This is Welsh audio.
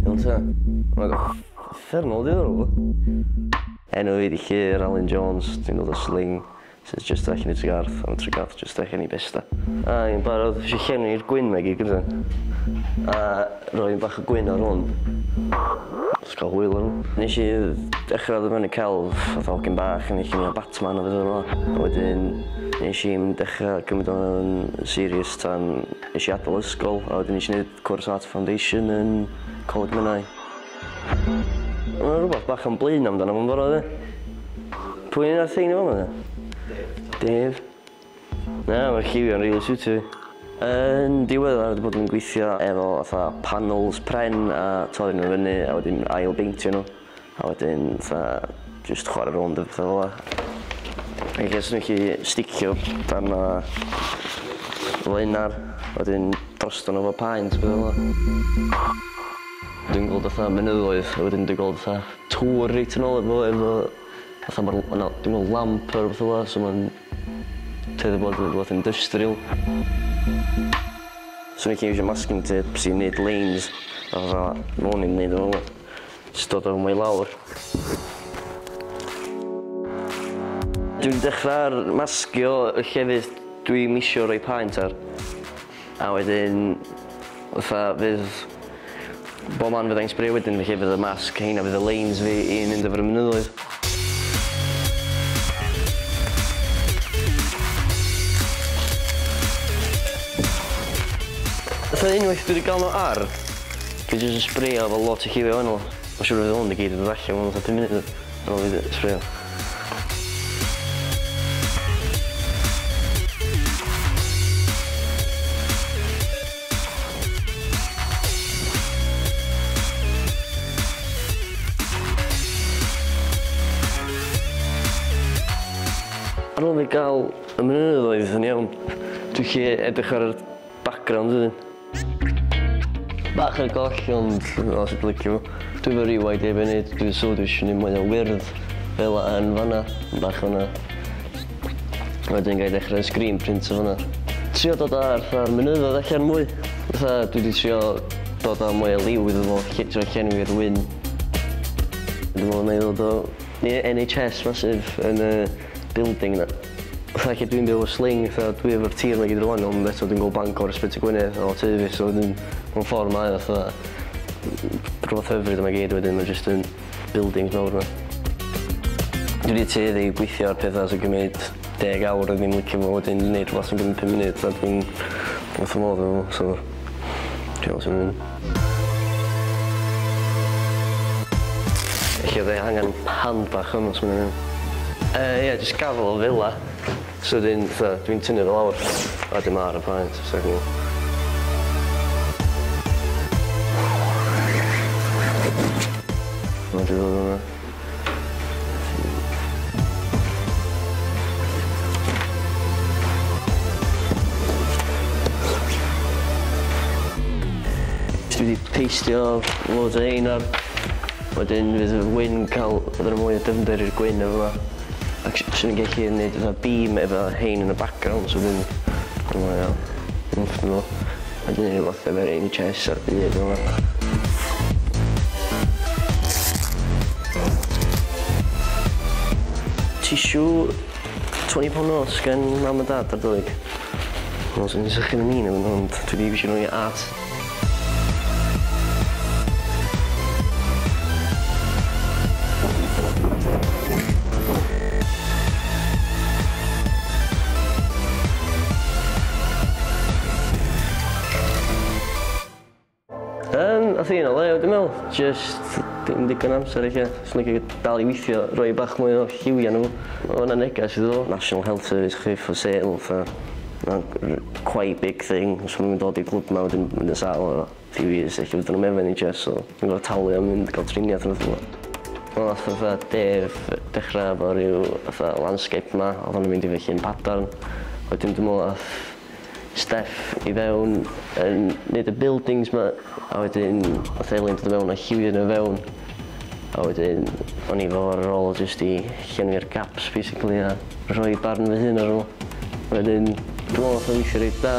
Iawn ta? Mae'n uffernol diddorol. Enw fi 'di Llŷr Alun Jones, dwi'n dod o Sling, sydd jyst allan i Tregarth, a ma' Tregarth jyst allan i Besta. A i'n barod, eisiau llenwi'r gwyn 'ma i gyd gynta. A rhoi bach o gwyn ar hwn. Jyst cael hwyl ar hwn. Nes i dechrau ddod mewn i celf, fatha hogyn bach yn llunio Batman a petha fel 'a. A wedyn nes i'm dechrau cymryd o'n serious tan nes i adael ysgol, a wedyn nes i neud cwrs Art Foundation yn Coleg Menai. Mae rhywbeth bach yn blin amdano fo'n barod, e? Pwy un o'r thing ni fo? Dave. Na, mae'r lliwiau'n rili siwtio fi. Yn diweddar wedi bod yn gweithio efo fatha panels pren a torri nhw fyny a wedyn ail beintio nhw. A wedyn fatha jyst chwarae rownd a pethau fel 'a. Ella swn i'n gallu sticio darna flaenar, wedyn drosto nhw efo paent a petha fel 'a. Dwi'n gweld fatha mynyddoedd a wedyn dwi'n gweld fatha tŵr reit yn ôl efo fatha ma'r ma' 'na dwi'n gweld lamp a rwbeth fel 'a so ma'n tueddu bod yn rwbath industrial. Swn i'n licio iwsio masking tapes i neud lines a fatha ma' 'wn i'n neud o fel 'a. Jyst dod â fo mwy lawr. Dwi 'di dechra ar masgio y llefydd dwi'm isio roi paent ar. A wedyn fatha fydd bob man fyddai'n sbrio wedyn felly fydd y masg heina fydd y leins fi i mynd efo'r mynyddoedd. Fatha unwaith dwi 'di ga'l n'w ar, dwi jyst yn sbreio efo lot o lliwia wahanol. Ma' siŵr fydd hwn i gyd yn dod allan mewn fatha pum munud ar ôl fi sbreio. Ar ôl fi ga'l y mynyddoedd yn iawn, dwi 'llu edrych ar yr background wedyn. Bach ar goll ond fel sut licio fo. Dwi efo ryw idea be' neud, dwi so dwi isio neud mwy o wyrdd fel 'a yn fan 'na, bach fan 'na. Wedyn gai dechre screen print o fan 'na. Trio dod â fatha'r mynyddoedd allan mwy. Fatha dwi 'di trio dod â mwy o liw iddo fo, trio llenwi'r wyn. Dwi me'wl 'nai ddod o NHS massive yn y building 'na. Fatha lle dwi'n byw y Sling, fatha dwi efo'r tir 'ma gyd rŵan ond eto dwi'n gweld Bangor Ysbyty Gwynedd o tŷ fi so wedyn mewn ffor mae o fatha rhywbeth hyfryd yma gyd wedyn ma' jyst yn buildings mawr 'ma. Dwi 'di tueddu i gweithio ar petha sy'n gymryd 10 awr a ddim licio fo wedyn neud rwbath sy'n gymryd pum munud a dwi'n wrth fy modd efo fo so dwi me'wl swn i'n Ella fyddai angen hand bach yma os ma' wnna'n iawn. Ie jyst gafel o fela. So wedyn fatha dwi'n tynnu fe lawr a wedyn ma' ar y paent so dwi'n Ma'n dod yma. Dwi 'di peistio loads o hein ar wedyn fydd y wyn ca'l fydd 'na mwy o dyfnder i'r gwyn yn fama. Ac swn i'n gellu neud fatha beam efo hein yn y background so wedyn mae o wrth fy modd. A 'di neud rwbath efo'r NHS a'r byd fel 'a. Tissue £20 notes gen mam a dad ar Dolig. Wel swn i'n sychu fy min efo nhw ond dwi 'di iwsio nhw i art. Ath hi'n o lew dwi me'wl, jyst dim digon o amser ella. Swn i'n licio dal i weithio, roi bach mwy o lliwia arno fo. Ma' wnna'n neges iddo fo. National Health Service chdi for sale fatha ma'n quite big thing os ma' nw'n dod i'r clwb 'ma wedyn mynd yn sâl a few years ella fydden nw'm efo NHS so ti'n gor'o' talu am mynd ga'l triniath a petha fel 'a. Wel nath fatha Dave dechra efo ryw fatha landscape 'ma o'dd o'n mynd i fy llun Padarn wedyn dwi me'wl ath Steff i fewn yn neud y buildings 'ma a wedyn nath Elin dod i fewn a lliwio n'w fewn a wedyn o'n i fel ar ôl jyst i llenwi'r gaps basically a rhoi barn fy hun ar ôl. Wedyn dwi me'wl nath o weithio reit dda.